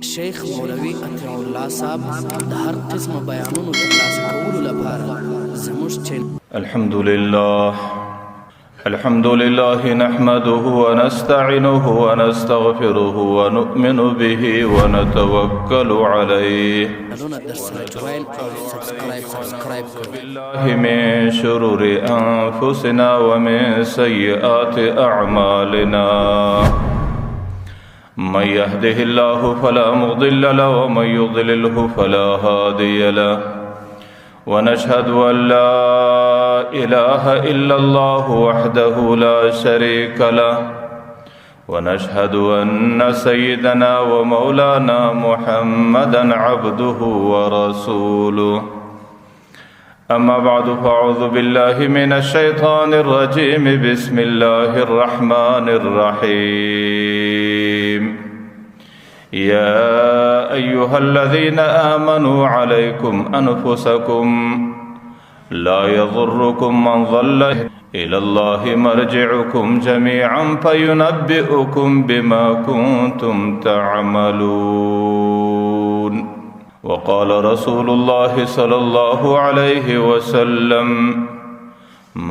شیخ مولوي عطیه الله صاحب د هر قسم بیانونو ترلاسه کولو لپاره زموږ چینل. الحمد لله الحمد لله نحمده ونستعينه ونستغفره ونؤمن به ونتوكل عليه. درسره جوین او سبسکرایب کړئ. بالله من شرور أنفسنا ومن سيئات أعمالنا، من يهده الله فلا مضل له ومن يضلله فلا هادي له، ونشهد أن لا إله إلا الله وحده لا شريك له، ونشهد أن سيدنا ومولانا محمدا عبده ورسوله. أما بعد، فأعوذ بالله من الشيطان الرجيم. بسم الله الرحمن الرحيم. يا أيها الذين آمنوا، عليكم أنفسكم، لا يضركم من ضل، إلى الله مرجعكم جميعا فينبئكم بما كنتم تعملون. وقال رسول الله صلى الله عليه وسلم: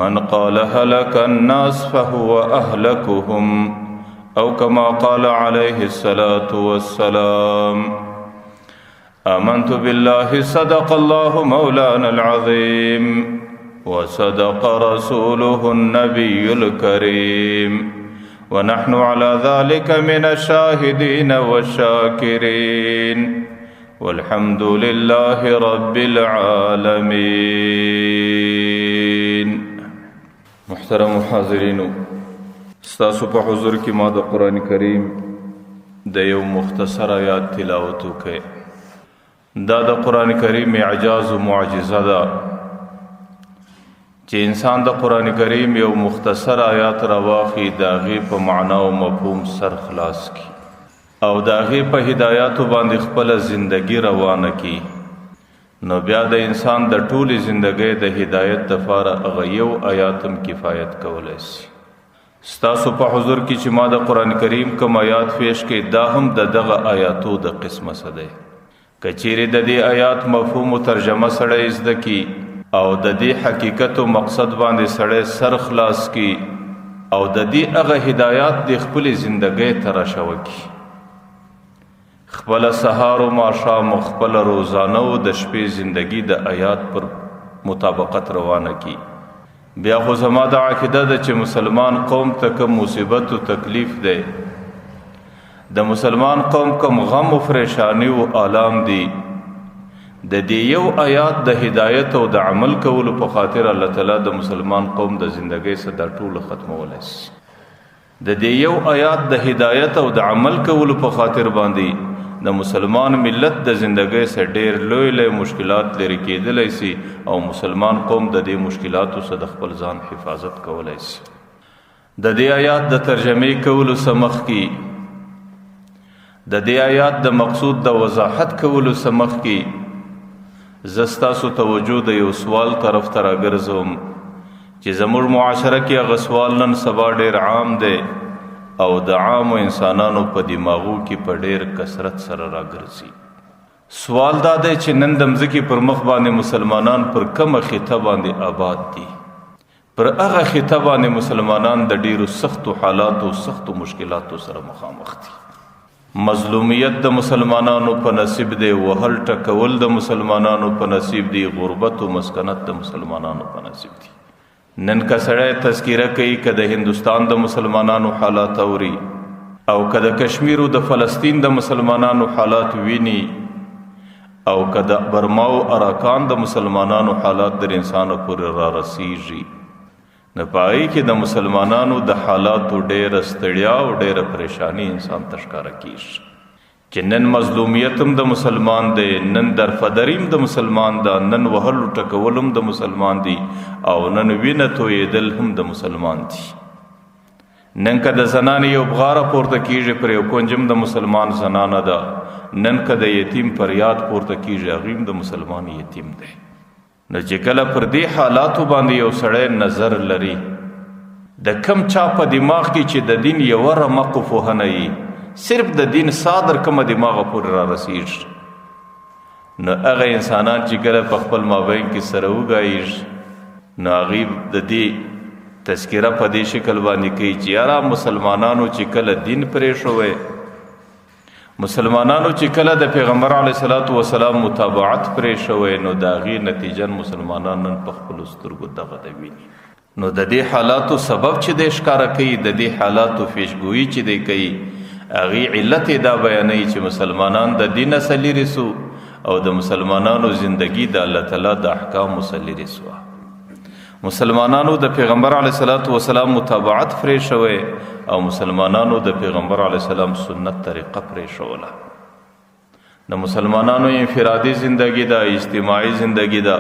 من قال هلك الناس فهو أهلكهم، أو كما قال عليه الصلاة والسلام. آمنت بالله، صدق الله مولانا العظيم وصدق رسوله النبي الكريم، ونحن على ذلك من الشاهدين والشاكرين، والحمد لله رب العالمين. محترم حاضرینو، ستاسو په حضور کې ما د قران کریم د یو مختصر آیات تلاوت وکړ. دا د قران کریم اعجاز او معجزه ده چې انسان د قران کریم یو مختصر آیات راواخي، د هغې په معنا او مفهوم سر خلاص کی او د هغې په هدایاتو باندې خپله زندگی روانه کی، نو بیا د انسان د ټولې زندګۍ د هدایت دپاره هغه یو آیات هم کفایت کولی سي. ستاسو په حضور کې چې ما د قرآن کریم کوم آیات پیش کړي، دا هم د دغه آیاتو د قسمه څه دی. که چیرې د دې آیات مفهوم او ترجمه سړی زده کی او د دې حقیقت او مقصد باندې سړی سر خلاص کی او د دې هغه هدایات د خپلې زندګۍ ته راشوه کی، خپل سهار او ماښام، خپل روزانه او د شپې زندگی د آیات پر مطابقت روانه کی، بیا خو زما د عقیده ده چې مسلمان قوم ته کوم مصیبت او تکلیف دی، د مسلمان قوم کوم غم او پریشانی او آلام دی، د دې یو آیات د هدایت او د عمل کولو په خاطر الله تعالی د مسلمان قوم د زندګۍ څخه دا ټول ختمولی شي. د دې یو آیات د هدایت او د عمل کولو په خاطر باندې د مسلمان ملت د زندګۍ څخه ډېر لوی لوی مشکلات لرې کېدلی سي او مسلمان قوم د دې مشکلاتو څخه د خپل ځان حفاظت کولی سي. د دې آیات د ترجمې کولو څخه مخکې، د دې آیات د مقصود د وضاحت کولو څخه مخکې، زه ستاسو توجه د یو سوال طرف ته راګرځوم چې زموږ معاشره کې هغه سوال نن سبا ډېر عام دی او د عامو انسانانو په دماغو کې په ډېر کثرت سره راګرځي. سوال دا دی چې نن د مځکې پر مخ باندې مسلمانان پر کومه خطه باندې آباد دي؟ پر هغه خطه باندې مسلمانان د ډیرو سختو حالاتو، سختو مشکلاتو سره مخامخ دي. مظلومیت د مسلمانانو په نصیب دی، وهل ټکول د مسلمانانو په نصیب دی، غربت او مسکنت د مسلمانانو په نصیب دی. نن که سړی تذکره کوي، که د هندوستان د مسلمانانو حالات اوري او که د کشمیر او د فلسطین د مسلمانانو حالات ویني او که د برما او اراکان د مسلمانانو حالات در انسان پورې را رسیږي، نو په هغې کې د مسلمانانو د حالاتو ډېره ستړیا او ډېره پریشانی انسان ته ښکاره کیږي چې نن مظلومیت هم د مسلمان دی، نن درفدریم د مسلمان ده، نن وهلو ټکول هم د مسلمان دی او نن وینه تویېدل هم د مسلمان دی. نن که د زنانې یو بغاره پورته کیږي، پر یو کونج هم د مسلمان زنانه ده. نن که د یتیم فریاد پورته کیږي، هغه هم د مسلمان یتیم دی. نو چې کله پر دې حالاتو باندې یو سړی نظر لري، د کم چا په دماغ کې چې د دین یوه رمق پوهنه وي، صرف د دین صادر کومه دماغه پورې را رسیږي. نو هغه انسانان چې کله په خپل مابین کې سره وګایږي، نو هغوی د دې تذکره په دې شکل باندې کوي چې یاره مسلمانانو چې کله دین پرېښوی، مسلمانانو چې کله د پیغمبر علیه الصلاة والسلام متابعت پرېښوی، نو د هغې نتیجه مسلمانان نن په خپلو سترګو دغه د ویني. نو د دې حالاتو سبب چې دی ښکاره کوي، د دې حالاتو پیشګویي چې دی کوي، هغې علت یې دا بیانوي چې مسلمانان د دین څخه لیرې سو او د مسلمانانو زندگی د الله تعالی د احکامو څخه لیرې سوه. مسلمانانو د پیغمبر علیه الصلاة والسلام متابعت پرېښوی او مسلمانانو د پیغمبر علیه السلام سنت طریقه پرېښوله. د مسلمانانو انفرادي زندگی ده، اجتماعي زندگی ده،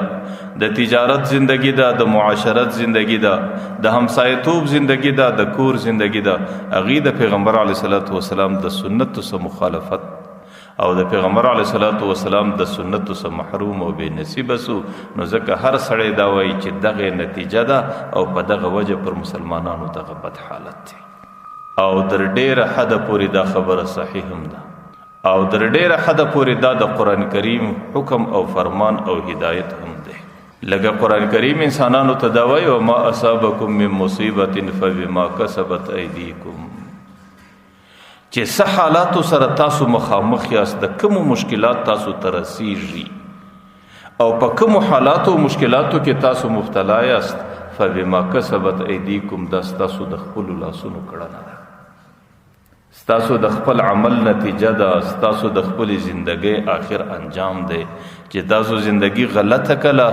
د تجارت زندگی ده، د معاشرت زندگی ده، د همسایتوب زندگی ده، د کور زندگی ده. هغې د پیغمبر علیه الصلاة والسلام د سنتو څخه مخالفت او د پیغمبر علیه الصلاة والسلام د سنتو څخه محروم او بې نصیبه سو. نو ځکه هر سړی دا وایي چې دغه نتیجه ده او په دغه وجه پر مسلمانانو دغه بد حالت دی. او در ډېره حده پورې دا خبره صحیح هم ده او در ډېره حده پورې دا د قرآن کریم حکم او فرمان او هدایت هم دی. لکه قرآن کریم انسانانو ته دا وایي وما اصابکم من مصیبت فبما کسبت ایدیکم، چې څه حالاتو سره تاسو مخامخ یاست، د کومو مشکلات تاسو ته رسیږي او په کومو حالاتو او مشکلاتو کې تاسو مبتلا یاست، فبما کسبت ایدیکم، دا ستاسو د خپلو لاسونو کړنه ده، ستاسو د خپل عمل نتیجه ده، ستاسو د خپلې زندګۍ آخر انجام دی چې تاسو زندگی غلطه کله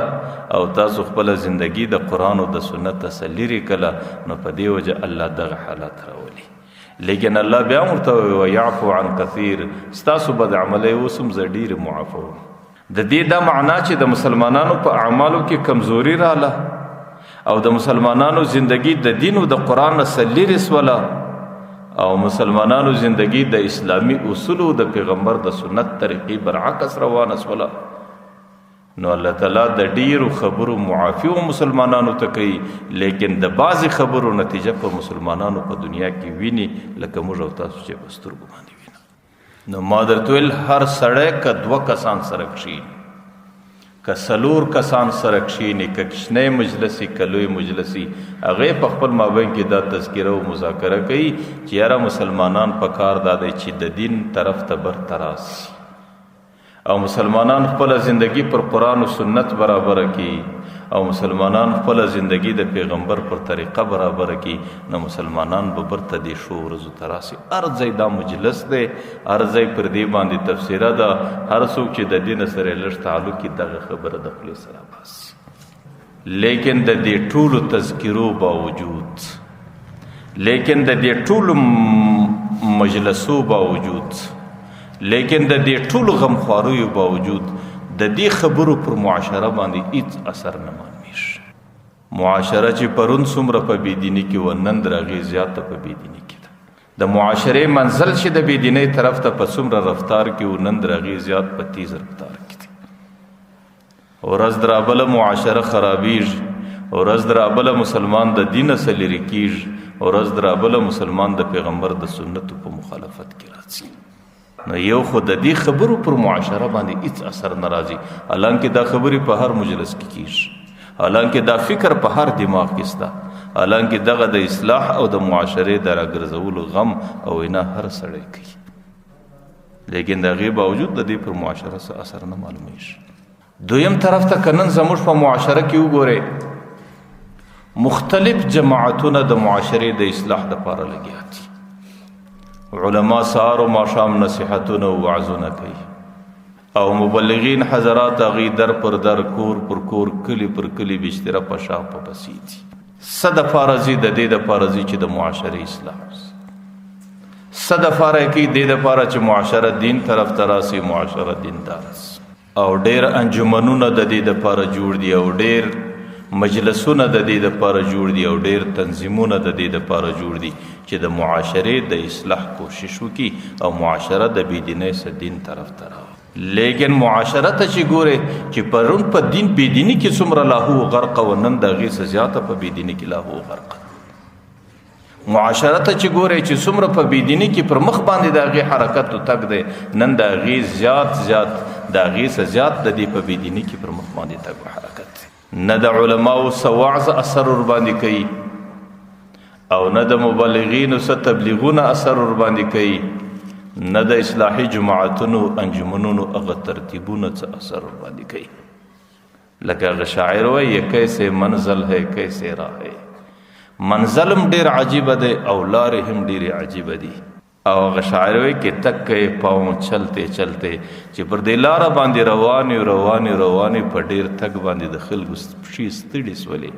او تاسو خپله زندگی د قرآن او د سنت څخه لیرې کله، نو په دې وجه الله دغه حالات راولي. لیکن الله بیا ورته وایي ویعفو عن کثیر، ستاسو بد عملی اوس هم زه ډېرې معافوم. د دې دا معنا چې د مسلمانانو په اعمالو کې کمزوري راله او د مسلمانانو زندگی د دین او د قرآن څخه لیرې سوله او مسلمانانو زندگی د اسلامي اصولو د پیغمبر د سنت طریقې برعکس روانه سوله، نو الله تعالی د ډیرو خبرو معافي و مسلمانانو ته کوي، لیکن د بعضې خبرو نتیجه په مسلمانانو په دنیا کې ویني، لکه موږ او تاسو چې په سترګو باندې وینو. نو ما درته ویل هر سړی که دوه کسان سره کښېني، که څلور کسان سره کښېني، که کوچنی مجلس وي که لوی مجلس وي، هغې په خپل مابین کې دا تذکره او مذاکره کوي چې یاره مسلمانان په کار دا دی چې د دین طرف ته برته راسي او مسلمانان خپله زندگی پر قرآن او سنت برابره کړي او مسلمانان خپله زندگی د پیغمبر پر طریقه برابره کړي، نو مسلمانان به برته دې ښو ورځو ته راسي. هر ځای دا مجلس دی، هر ځای پر دې باندې تفسیره ده، هر څوک چې د دین سره لږ تعلق وي دغه خبره د خولې سره باسي. لیکن د دې ټولو تذکرو باوجود، لیکن د دې ټولو مجلسو باوجود، لیکن د دې ټولو غمخواریو باوجود، د دې خبرو پر معاشره باندې هیڅ اثر نه معلومیږي. معاشره چې پرون څومره په بېدیني کې وه، نن تر هغې زیاته په بېدیني کې ده. د معاشرې منزل چې د بېدینۍ طرف ته په څومره رفتار کې و، نن تر هغې زیات په تیز رفتار کې دی. ورځ درابله معاشره خرابیږي، ورځ درابله مسلمان د دین څخه لیرې کیږي، ورځ درابله مسلمان د پیغمبر د سنتو په مخالفت کې راځي. نو یو خو د دې خبرو پر معاشره باندې هیڅ اثر نه راځي، حالانکه دا خبرې په هر مجلس کې کیږي، حالانکه دا فکر په هر دماغ کې سته، حالانکه دغه د اصلاح او د معاشرې د راګرځولو غم او وینا هر سړی کوي، لیکن د هغې باوجود د دې پر معاشره څه اثر نه معلومیږي. دویم طرف ته که نن زموږ په معاشره کې وګورئ، مختلف جماعتونه د معاشرې د اصلاح دپاره لګیا دي. علما سهار او ماښام نصیحتونه او وعظونه کوي او مبلغین حضرات هغوی در پر در، کور پر کور، کلي پر کلي بستره په شا په پسې دي. څه دپاره ځي؟ د دې دپاره ځي چې د معاشرې اصلاح وشي. څه دپاره یې کوي؟ دې دپاره چې معاشره دین طرف ته راسي، معاشره دینداره سي. او ډېر انجمنونه د دې دپاره جوړ دي، او ډېر مجلسونه د دې دپاره جوړ دي، او ډېر تنظیمونه د دې دپاره جوړ دي چې د معاشرې د اصلاح کوشش وکړي او معاشره د بېدینۍ څخه دین طرف ته راوړي. لیکن معاشره ته چې ګورې چې پرون په دین بېدیني کې څومره لاهو غرقه وه، نن د هغې څخه زیاته په بېدیني کې لاهو غرقه ده. معاشره ته چې ګورې چې څومره په بېدیني کې پر مخ باندې د هغې حرکت او تګ دی، نن د هغې زیات زیات د هغې څه زیات د دې په بېدیني کې پر مخ باندې تګ او حرکت دی. نه د علماو څه وعظ اثر ورباندې کوي او نه د مبلغینو څه تبلیغونه اثر ورباندې کوي، نه د اصلاحي جماعتونو انجمنونو هغه ترتیبونه څه اثر ورباندې کوي. لکه هغه شاعر وایي کیسه منزل ہے کیسه راہ ہے، منزل هم ډېر عجیبه دی او لارې هم ډېرې عجیبه دي. او هغه شاعر وایي کې تک کې پاؤں چلتے چلتے، چې پر دې لاره باندې روان یو روان یو روان یو، په ډېر تګ باندې د خلکو پښې ستړي سولې.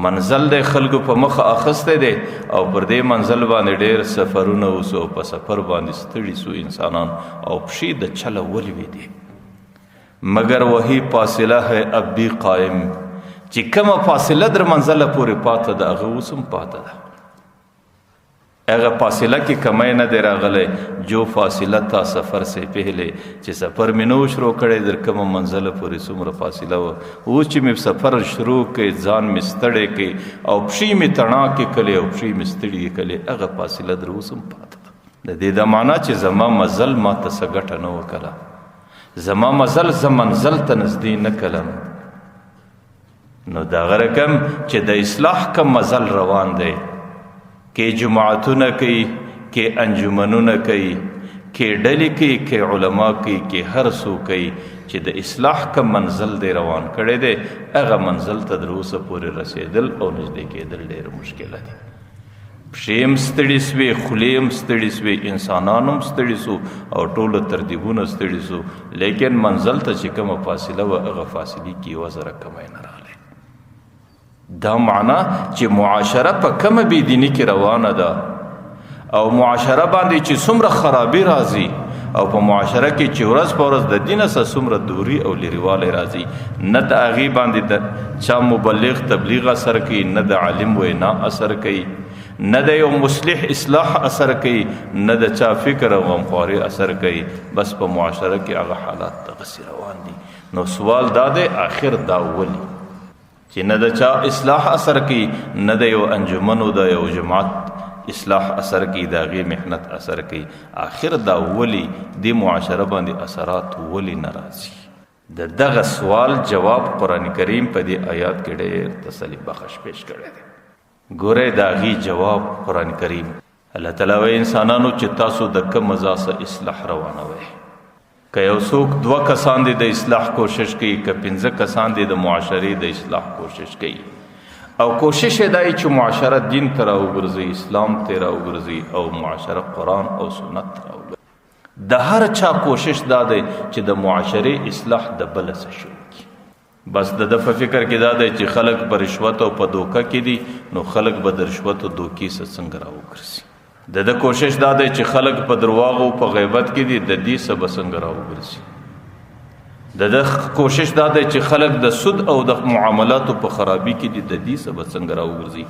منزل د خلکو په مخه اخیستی دی او پر دې منزل باندې ډېر سفرونه وسو، په سفر باندې ستړي سو انسانان او پښې د چله ولوېدې. مګر وهي فاصله ہے اب بھی قائم، چې کومه فاصله در منزله پورې پاته ده هغه اوس هم پاته ده، هغه فاصله کې کمی نه دی راغلی. جو فاصله تا سفر سه پهلې، چې سفر مې نه و شروع کړی در کومه منزله پورې څومره فاصله وه، اوس چې مې سفر شروع کړی ځان مې ستړی کړی او پښې مې تڼاکې کړې او پښې مې ستړي کړې، هغه فاصله در اوس هم پاته ده. د دې دا معنا چې زما مزل ما ته څه ګټه نه وکړه، زما مزل زه منزل ته نږدې نه کړم. نو دغه رقم چې د اصلاح کوم مزل روان دی، کې جماعتونه کوي، کې انجمنونه کوي، کې ډلې کوي، کې علما کوي، کې هر څوک کوي، چې د اصلاح کوم منزل دی روان کړی دی، هغه منزل ته تر اوسه پورې رسېدل او نږدې کېدل ډېر مشکله دی. پښې هم ستړي سوې، خولې هم ستړي سوې، انسانان هم ستړي سو او ټوله ترتیبونه ستړي سو، لیکن منزل ته چې کومه فاصله وه هغه فاصلې کې یوه ذره کمی نه راغلی. دا معنا چې معاشره په کومه بېدیني کې روانه ده او معاشره باندې چې څومره خرابي راځي او په معاشره کې چې ورځ په ورځ د دین څخه څومره دوري او لرېوالی راځي، نه د هغې باندې د چا مبلغ تبلیغ اثر کوي، نه د عالم وینا اثر کوي، نه د یو مصلح اصلاح اثر کوي، نه د چا فکر او غمخواري اثر کوي. بس په معاشره کې هغه حالات دغسې روان دي. نو سوال دا دی، آخر دا ولې چې نه د چا اصلاح اثر کوي، نه د یو انجمن او د یو جماعت اصلاح اثر کوي، د هغې محنت اثر کوي، آخر دا ولې دې معاشره باندې اثرات ولې نه راځي؟ د دغه سوال جواب قرآن کریم په دې آیات کې ډېر تسلي بخش پیش کړی دی. ګورئ د هغې جواب قرآن کریم، الله تعالی وایي انسانانو چې تاسو د کوم ځای څخه اصلاح روانوئ، که یو څوک دوه کسان دې د اصلاح کوشش کوي، که پنځه کسان دې د معاشرې د اصلاح کوشش کوي، او کوشش یې دا وي چې معاشره دین ته راوګرځي، اسلام ته راوګرځي او معاشره قرآن او سنت ته راوګرځي، د هر چا کوشش دا دی چې د معاشرې اصلاح د بله څه شروع کړي. بس د ده په فکر کې دا دی چې خلک په رشوت او په دوکه کې دي، نو خلک به د رشوت او دوکې څخه څنګه راوګرځي. د ده کوشش دا دی چې خلک په درواغو په غیبت کې دي، د دې څخه به څنګه راوګرځي. د ده کوشش دا دی چې خلک د سود او د معاملاتو په خرابي کې دي، د دې څخه به څنګه راوګرځي.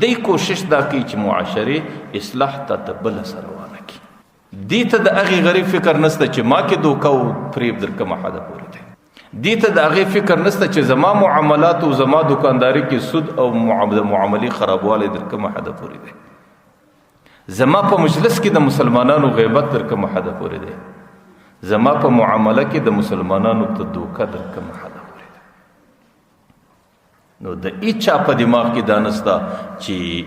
دی کوشش دا کوي چې معاشرې اصلاح ته د بله سره روانه کړي. دې ته د هغې غریب فکر نشته چې ما کې دوکه او فریب در کومه حده پورې دی. دې ته د هغې فکر نشته چې زما معاملات او زما دکانداري کې سود او د معاملې خرابوالی در کومه حده پورې دی. زما په مجلس کې د مسلمانانو غیبت در کومه حده پورې دی. زما په معامله کې د مسلمانانو ته دوکه در کومه حده پورې دی. نو د هیچا په دماغ کې دا نشته چې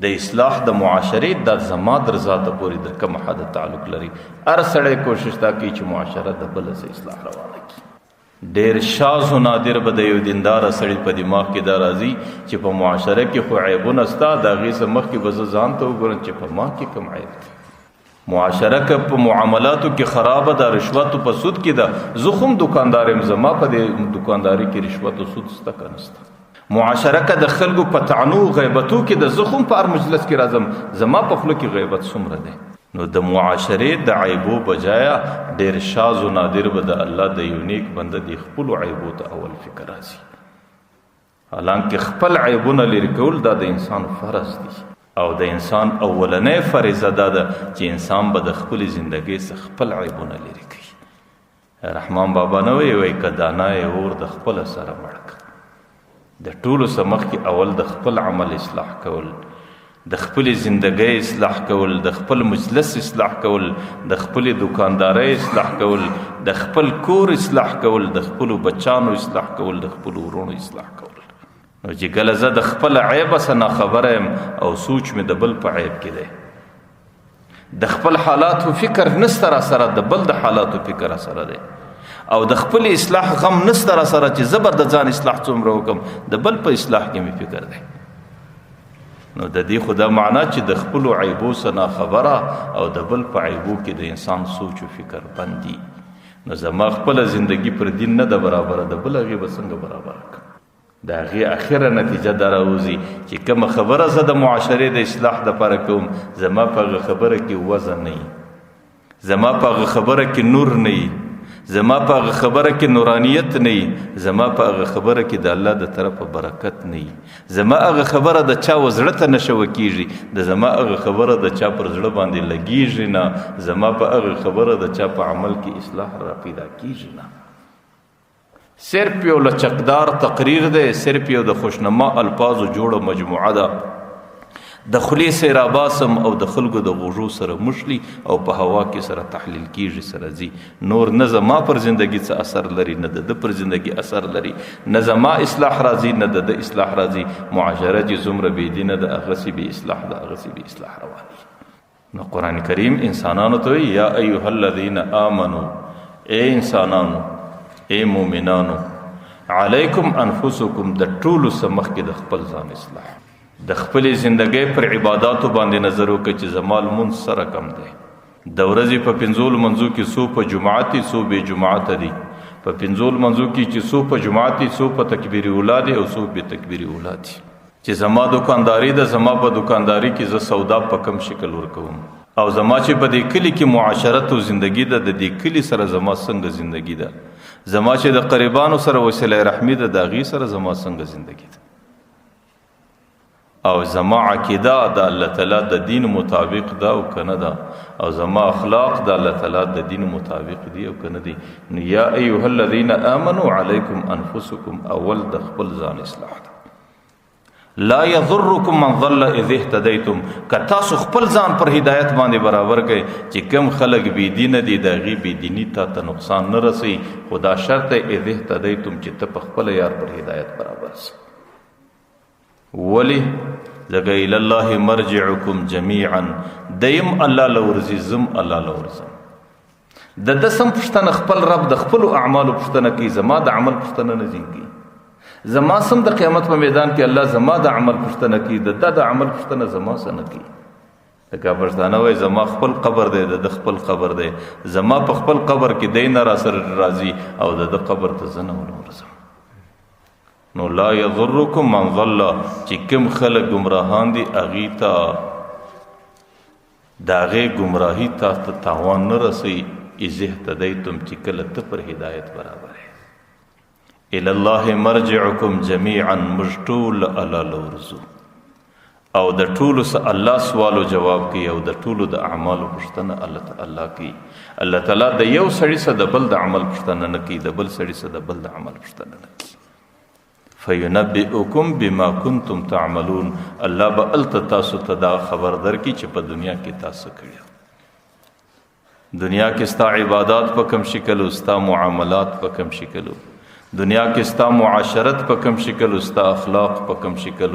د اصلاح د معاشرې د زما در ذاته پورې در کومه حده تعلق لري. هر سړی کوشش دا کوي چې معاشره د بل څه اصلاح روانه کړي. ډېر شاذ و نادر به د یو دیندار سړي په دماغ کې دا راځي چې په معاشره کې خو عیبونه سته، د هغې څخه مخکې به زه ځان ته وګورم چې په ما کې کوم عیب دی. معاشره که په معاملاتو کې خرابه ده، رشوت په سود کې ده، زه خو هم دکاندار یم، زما په دې دکانداري کې رشوت او سود سته که نشته. معاشره که د خلکو په طعنو غیبتو کې ده، زه خو هم په هر مجلس کې راځم، زما په خوله کې غیبت څومره دی. نو د معاشرې د عیبو بجایه ډېر شاذ و نادر به د الله د یو نیک بنده د خپلو عیبو ته اول فکر راځي. حالانکه خپل عیبونه لرې کول دا د انسان فرض دی، او د انسان اولنۍ فریضه دا ده چې انسان به د خپلې زندګۍ څخه خپل عیبونه لرې کوي. رحمان بابا نه وایي، وایي که دانا یې اور د خپله سره مړ کړه. د ټولو څخه مخکې اول د خپل عمل اصلاح کول، د خپلې زندګۍ اصلاح کول، د خپل مجلس اصلاح کول، د خپلې دکاندارۍ اصلاح کول، د خپل کور اصلاح کول، د خپلو بچانو اصلاح کول، د خپلو وروڼو اصلاح کول. نو چې کله زه د خپل عیب څخه ناخبره یم او سوچ مې د بل په عیب کې دی، د خپل حالاتو فکر نسته را سره، د بل د حالاتو فکر را سره دی، او د خپل اصلاح غم نسته را سره چې زه به د ځان اصلاح څومره وکم، د بل په اصلاح کې مې فکر دی. نو د دې خدا معنا چې د خپل عیبو څخه ناخبره او د بل په عیبو کې د انسان سوچ او فکر بندي. نو زما خپله زندگی پر دین نه ده برابره، د بل هغې به څنګه برابره کړم؟ د هغې اخره نتیجه دا راوځي چې کومه خبره زه د معاشرې د اصلاح دپاره کوم، زما په هغه خبره کې وزن نه وي، زما په هغه خبره کې نور نه وي، زما په هغه خبره کې نورانیت نه وي، زما په هغه خبره کې د الله د طرفه برکت نه وي، زما هغه خبره د چا و زړه ته نه شوه کېږي، د زما هغه خبره د چا پر زړه باندې لګېږي نه، زما په هغه خبره د چا په عمل کې اصلاح را پیدا کېږي نه. صرف یو لچکدار تقریر دی، صرف یو د خوشنما الفاظو جوړه مجموعه ده، د خولې سره راباسم او د خلکو د غوږو سره مښلي او په هوا کې سره تحلیل کیږي، سره ځي. نور نه زما پر زندگی څه اثر لري، نه د ده پر زندگی اثر لري، نه زما اصلاح راځي، نه د ده اصلاح راځي. معاشره چې څومره بې دینه ده هغسې بې اصلاح ده، هغسې بې اصلاح روان دي. نو قرآن کریم انسانانو ته وایي، یا ایها الذین آمنو، ای انسانانو، ای مؤمنانو، علیکم انفسکم، د ټولو څخه مخکې د خپل ځان اصلاح، د خپلې زندګۍ پر عباداتو باندې نظر وکړه چې زما لمونځ څه رقم دی. د ورځې په پنځو لمونځو کې څو په جماعت دي، څو بې جماعته دي. په پنځو لمونځو کې چې څو په جماعت دي، څو په تکبیر اولا دي او څو بې تکبیر اولا دي. چې زما دکانداري ده، زما په دکانداري کې زه سودا په کم شکل ورکوم، او زما چې په دې کلي کې معاشرت او زندگی ده، د دې کلي سره زما څنګه زندگی ده، زما چې د قریبانو سره وسیله رحمي ده، د هغې سره زما څنګه زندگی ده، او زما عقیده د الله تعالی د دین مطابق ده او که نه ده، او زما اخلاق د الله تعالی د دین مطابق دي او که نه دي. نو یا ایها الذین آمنو علیکم انفسکم، اول د خپل ځان اصلاح ده. لا یضرکم من ضل اذ اهتدیتم، که تاسو خپل ځان پر هدایت باندې برابر کړئ، چې کم خلک بې دینه دي د هغې بې دیني تا ته نقصان نه رسوي، خو دا شرط دی اذ اهتدیتم چې ته په خپله یار پر هدایت برابر سې. ولې؟ ځکه الی الله مرجعکم جمیعا، دیم الله له ورځي، زم الله له ورځم. د ده سم پوښتنه خپل رب د خپلو اعمالو پوښتنه کوي، زما د عمل پوښتنه نه ځینې کوي. زما سم د قیامت په میدان کې الله زما د عمل پوښتنه کوي، د ده د عمل پوښتنه زما سره نه کوي. لکه پښتانه وایي زما خپل قبر دی، د ده خپل قبر دی، زما په خپل قبر کې دی نه را سره راځي او د ده قبر ته زه نه ورځم. نو لا یضرکم من ضل، چې کوم خلک ګمراهان دي هغې ته د هغې ګمراهي تا ته تاوان نه رسوي. اذ اهتدیتم، چې کله ته پر هدایت برابر یې. الی الله مرجعکم جمیعا، موږ ټول الله له ورځو او د ټولو څخه الله سوال او جواب کوي، او د ټولو د اعمالو پوښتنه الله تعالی کوي. الله تعالی د یو سړي څخه د بل د عمل پوښتنه نه کوي، د بل سړي څخه د بل د عمل پوښتنه نه کوي. فینبئکم بما کنتم تعملون، الله به هلته تاسو ته دا خبر درکړي چې په دنیا کې تاسو کړي. دنیا کې ستا عبادات په کوم شکل او ستا معاملات په کوم شکل، دنیا کې ستا معاشرت په کوم شکل او ستا اخلاق په کوم شکل،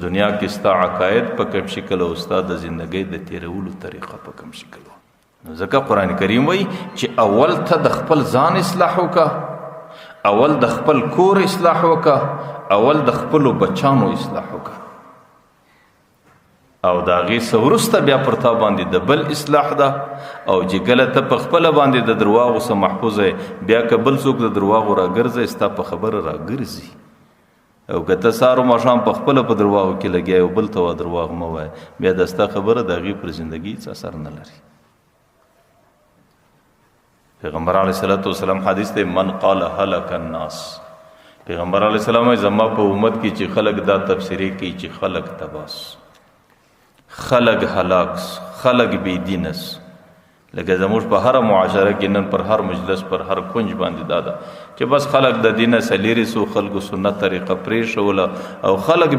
دنیا کې ستا عقاید په کوم شکل او ستا د زندګۍ د تیرولو طریقه په کوم شکل. نو ځکه قرآن کریم وایي چې اول ته د خپل ځان اصلاح وکړه، اول د خپل کور اصلاح وکړه، اول د خپلو بچانو اصلاح وکړه، او د هغې څه وروسته بیا پر تا باندې د بل اصلاح ده. او چې کله ته په خپله باندې د درواغو څخه محفوظ یې، بیا که بل څوک د درواغو راګرځي ستا په خبره راګرځي، او که ته سهار او ماښام په خپله په درواغو کې لګیا یې او بل ته وا درواغ مه وایه، بیا د ستا خبره د هغې پر زندګي هېڅ اثر نه لري. پیغمبر علیه الصلاة والسلام حدیث دی، من قال هلک الناس، پیغمبر علیه السلام وایي زما په امت کې چې خلک دا تفسیرې کوي چې خلک تباس، خلک هلاک، خلک بې دینه، لکه زموږ په هره معاشره کې نن پر هر مجلس پر هر کنج باندې دا ده چې بس خلک د دینه سلیری سو، خلکو سنت طریقه پرېښوله او خلک د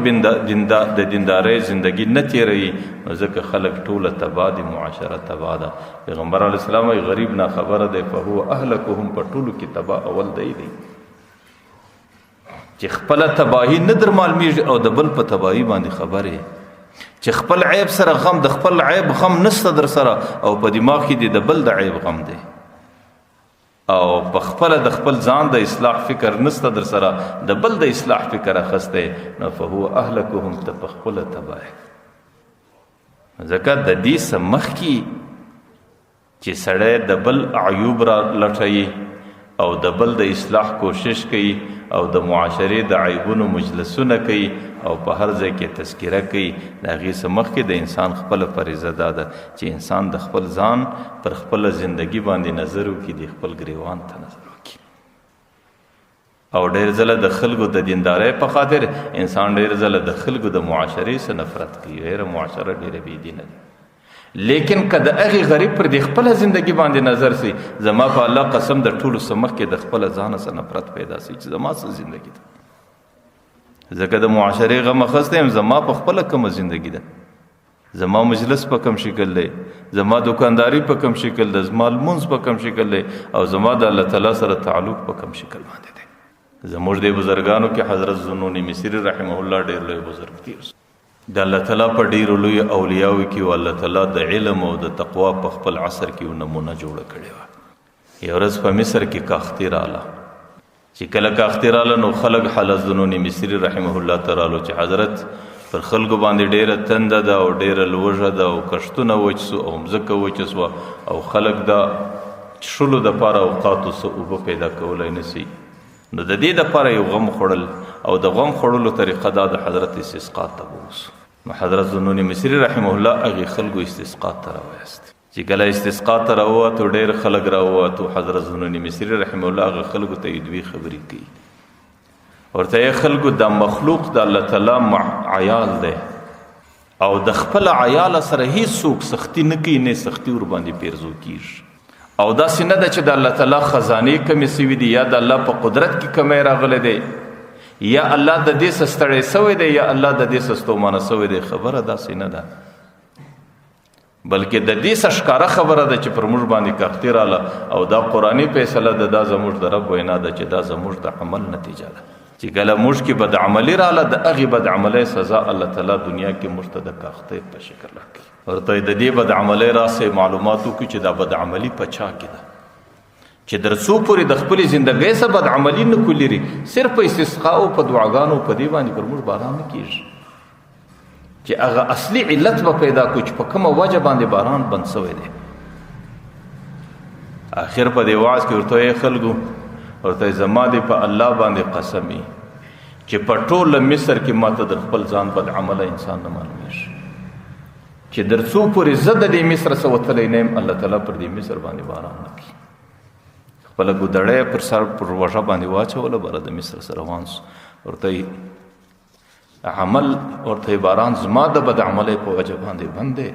دیندارۍ زندگی نه تېروي، نو ځکه خلک ټوله تباه دي، معاشره تباه ده. پیغمبر علیه السلام وایي غریب ناخبره دی، فهو اهلکهم، په ټولو کې تباه اول دی دی چې خپله تباهي نه در معلومیږي او د بل په تباهي باندې خبرې، چې خپل عیب سره غم، د خپل عیب غم نشته در سره او په دماغ کې دی د بل د عیب غم دی، او په خپله د خپل ځان د اصلاح فکر نشته در سره، د بل د اصلاح فکر اخیستی، نو فهو اهلکهم، ته په خپله تباه. ځکه د دې څه مخکې چې سړی د بل عیوب را لټوي او د بل د اصلاح کوشش کوي او د معاشرې د عیبونو مجلسونه کوي او په هر ځای کې تذکره کوي، د هغې څه مخکې د انسان خپله فریضه دا ده چې انسان د خپل ځان پر خپله زندگی باندې نظر وکړي، د خپل ګریوان ته نظر وکړي. او ډېر ځله د خلکو د دیندارۍ په خاطر انسان ډېر ځله د خلکو د معاشرې څخه نفرت کوي، غیر معاشره ډېره بې دینه ده. لیکن که د هغې غریب پر دې خپله زندگی باندې نظر سي، زما په الله قسم د ټولو څه مخکې د خپله ځانه څخه نفرت پیدا سي چې زما څه زندگی ده، ځکه د معاشرې غم اخیستی یم، زما په خپله کومه زندگی ده، زما مجلس په کوم شکل دی، زما دکانداری په کوم شکل ده، زما لمونځ په کوم شکل دی، او زما د الله تعالی سره تعلق په کوم شکل باندې دی. زموږ د بزرګانو کې حضرت ذوالنون مصري رحمه الله ډېر لوی بزرګ تېر سو، د الله تعالی په ډېرو لویو اولیاو کې و الله تعالی د علم او د تقوا په خپل عصر کې یو نمونه جوړه کړې وه. یو ورځ په مصر کې کاختي راله، چې کله کاختي راله نو خلک حضرت ذوالنون مصري رحمه الله ته رالو چې حضرت پر خلکو باندې ډېره تنده ده او ډېره لوږه ده او کښتونه وچ سو او مځکه وچه سوه او خلک د څښلو دپاره اوقاتو څه اوبه پیدا کولی نه سي، نو د دې دپاره یو غم خوړل او د غم خوړلو طریقه دا د حضرت استسقا ته بوسو. نو حضرت ذوالنون مصري رحمه الله هغې خلکو استسقا ته راویست. چې کله استسقا ته راووتو ډېر خلک راووتو، حضرت ذوالنون مصري رحمه الله هغه خلکو ته یې دوې خبرې کوي، ورته یې خلکو دا مخلوق د الله تعالی عیال دی او د خپل عیال سره هیڅوک سختی نه کوي، نه سختی ورباندې پیرزو کیږي، او داسې نه ده چې د الله تعالی خزانې کمې سوي دي یا د الله په قدرت کې کمی راغلی دی یا الله د دې څه ستړی سوی دی یا الله د دې څه ستومانه سوی دی، خبره داسې نه ده، بلکې د دې څه ښکاره خبره ده چې پر موږ باندې کاختي راله او دا قرآني فیصله ده، دا زموږ د رب وینا ده چې دا زموږ د عمل نتیجه ده. چې کله موږ کې بدعملي راله د هغې بدعملۍ سزا الله تعالی دنیا کې موږ ته د کاختۍ په شکل راکوي. ورته د دې بدعملۍ راسې معلومات وکړي چې دا بدعملي په چا کې ده، چې در څو پورې د خپلې زندګۍ څخه بدعملي نه کولري، صرف په استسقا او په دعاګانو په دې باندې پر موږ باران نه کېږي، چې هغه اصلي علت به پیدا کړو چې په کومه وجه باندې باران بند سوی دی. آخر په دې وعظ کې ورته یې خلکو ورته زما دې په الله باندې قسمي چې په ټوله مصر کې ماته د خپل ځان بدعمله انسان نه معلومېږي، چې در څو پورې زه د دې مصر څخه وتلی نه یم الله تعالی پر دې مصر باندې باران نه کوي. خپله ګودړه یې پر سر پر وږه باندې واچوله، بره د مصر سره روان سو. ورته عمل ورته باران زما د بدعملۍ په وجه باندې بند دی،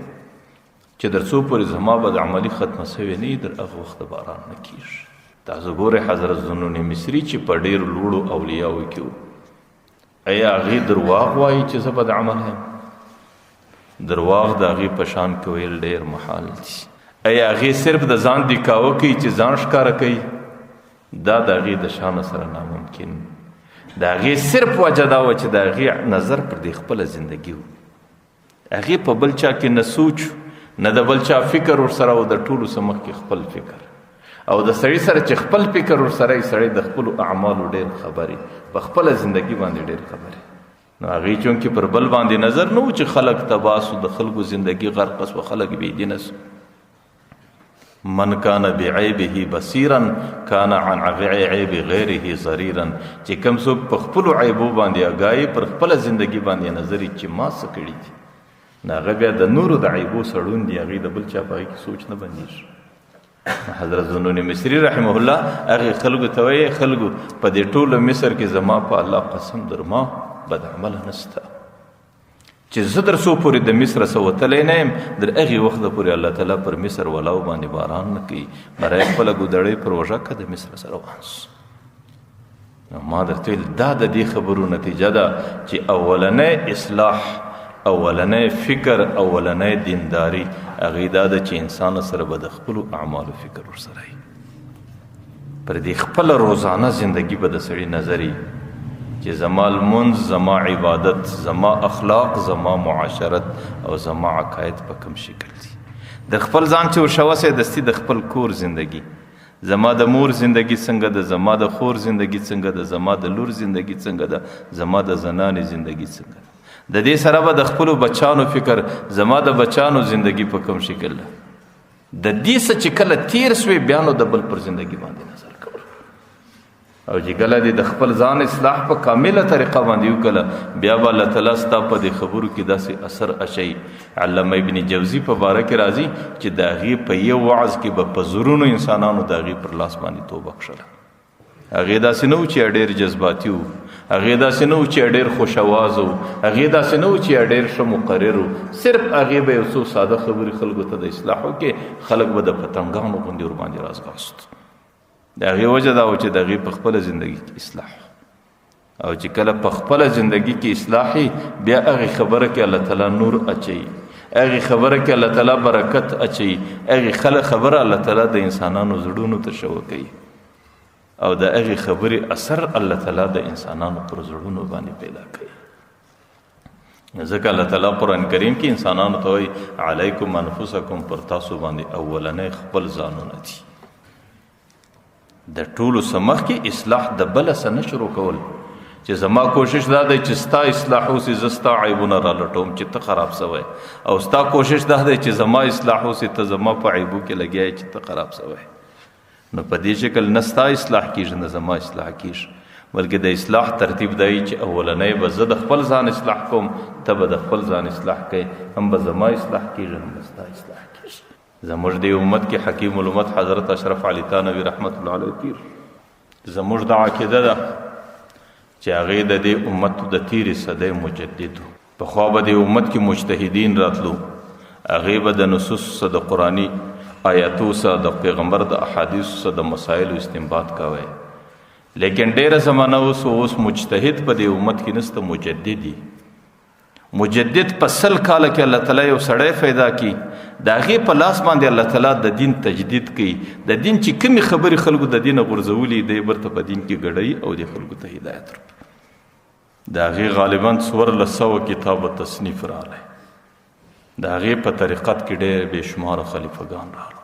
چې در څو پورې زما بدعملي ختمه سوې نه در هغه وخته باران نه کېږي. تاسو ګورئ حضرت ذوالنون مصري چې په ډېرو لوړو اولیاو کې و، ایا هغې درواغ وایي چې زه بدعمله یم؟ درواغ د هغې په شان کې ویل ډېر محال دي. ایا هغې صرف د ځان دکاوه کوي چې ځان ښکاره کوي؟ دا د هغې د شان سره ناممکن. د هغې صرف وجه دا وه چې د هغې نظر پر دې خپله زندګي و، هغې په بل چا کې نه سوچ نه د بل چا فکر ورسره او د ټولو څخه مخکې خپل فکر، او د سړي سره چې خپل فکر ورسره وي سړی د خپلو اعمالو ډېر خبرې په خپله زندګي باندې ډېر خبرې. نو هغې چونکې پر بل باندې نظر نه و چې خلک تباه سو، د خلکو زندګي غرقه سوه، خلک بې دینه سو. من کان بعیبه بصیرا کان عن عیب غیره ضریرا، چې کوم څوک په خپلو عیبو باندې آګاهي پر خپله زندګي باندې نظر یې چې ما څه کړي دي، نو هغه بیا د نورو د عیبو سړون دی، هغې د بل چا په هغې کې سوچ نه بندېږي. حضرت ذوالنون مصري رحمه الله هغې خلکو ته وایي، خلکو په دې ټوله مصر کې زما په الله قسم در ما بدعمله نشته، چې زه در څو پورې د مصر څخه وتلی نه یم، در هغې وخته پورې الله تعالی پر مصر ولاو باندې باران نه کوي. برای خپله ګودړۍ پر وژه که د مصر سره روان سو. نو ما درته ویل دا د دې خبرو نتیجه ده چې اولنی اصلاح، اولنی فکر، اولنی دینداری هغې دا ده چې انسان سره به د خپلو اعمالو فکر ورسره وي. پر دې خپله روزانه زندګي به د سړي نظر وي چې زما لمونځ، زما عبادت، زما اخلاق، زما معاشرت او زما عقاید په کوم شکل دي. د خپل ځان چې ورشوسې دستي د خپل کور زندګي، زما د مور زندګي څنګه ده، زما د خور زندګي څنګه ده، زما د لور زندګي څنګه ده، زما د زنانې زندګي څنګه ده. د دې سره به د خپلو بچانو فکر، زما د بچانو زندګي په کوم شکل ده. د دې څه چې کله تیر سوې بیا نو د بل پر زندګي باندې نظر کول. او چې کله دې د خپل ځان اصلاح په کامله طریقه باندې وکړه، بیا به الله تعالی ستا په دې خبرو کې داسې اثر اچوي. علامه ابن جوزي په باره کې راځي چې د هغې په یو وعظ کې به په زرونو انسانانو د هغې پر لاس باندې توبه کښله. هغې داسې نه و چې ډېر جذباتي و، هغې داسې نه و چې ډېر خوش اواز و، هغې داسې نه و چې ډېر ښه مقرر و. صرف هغې به یو څو ساده خبرې خلکو ته د اصلاح وکړي، خلک به د پتنګانو غوندې ورباندې راځغاست. د هغې وجه دا وه چې د هغې په خپله زندګي کې اصلاح، او چې کله په خپله زندګي کې اصلاح بیا هغې خبره کې الله تعالی نور اچوي، هغې خبره کې الله تعالی برکت اچوي، هغې خبره الله تعالی د انسانانو زړونو ته شوه کوي، او د هغې خبرې اثر الله تعالی د انسانانو پر زړونو باندې پیدا کوي. ځکه الله تعالی قرآن کریم کې انسانانو ته وایي علیکم انفسکم، پر تاسو باندې اولنی خپل ځانونه دي. د ټولو څه مخکې اصلاح د بله څه نه شروع کول، چې زما کوشش دا دی چې ستا اصلاح وسي، زه ستا عیبونه رالټوم چې ته خراب سوی، او ستا کوشش دا دی چې زما اصلاح وسي، ته زما په عیبو کې لګیا یې چې ته خراب سوی. نو په دې شکل نه ستا اصلاح کېږي نه زما اصلاح کېږي، بلکې د اصلاح ترتیب دی چې اولنی به زه د خپل ځان اصلاح کوم، ته به د خپل ځان اصلاح کوې، هم به زما اصلاح کېږي هم به ستا اصلاح کېږي. زموږ د امت کې حکیم الامت حضرت اشرف علي تانوي رحمت الله علیه تیر، زموږ د عقیده ده چې هغې د دې امت د تیرې صدۍ مجدد و. پخوا به دې امت کې مجتهدین راتلو، هغې به د نصوص څخه، د قرآني آیاتو څخه، د پیغمبر د احادیثو څخه د مسایلو استنباط کوی. لیکن ډېره زمانه اوس اوس مجتهد په دې امت کې نسته، مجدد دي. مجدد په 100 کاله کې الله تعالی یو سړی پیدا کی، د هغې په لاس باندې الله تعالی د دین تجدید کوي. د دین چې کومې خبرې خلکو د دینه غورځولي، دی ورته په دین کې ګډوي او د خلکو ته هدایت ورکوي. د هغې غالباً 1400 کتابه تصنیف راغلی. د هغې په طریقت کې ډېر بې شماره خلیفهګان راغلل.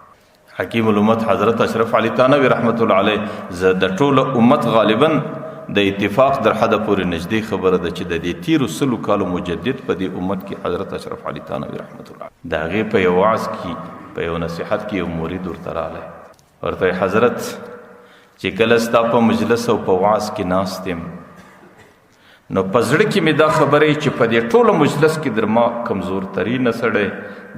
حکیم الامت حضرت اشرف علي تانوي رحمت الله علیه زه د ټوله امت غالباً د اتفاق در حده پورې نږدې خبره ده چې د دې تیرو 100 کالو مجدد په دې امت کې حضرت اشرف علي تانوي رحمت الله. د هغې په یو وعظ کې، په یو نصیحت کې یو مرید ورته راغلی، ورته یې حضرت چې کله ستا په مجلس او په وعظ کې ناست یم، نو په زړه کې مې دا خبرې چې په دې ټوله مجلس کې در ما کمزور ترینه سړی،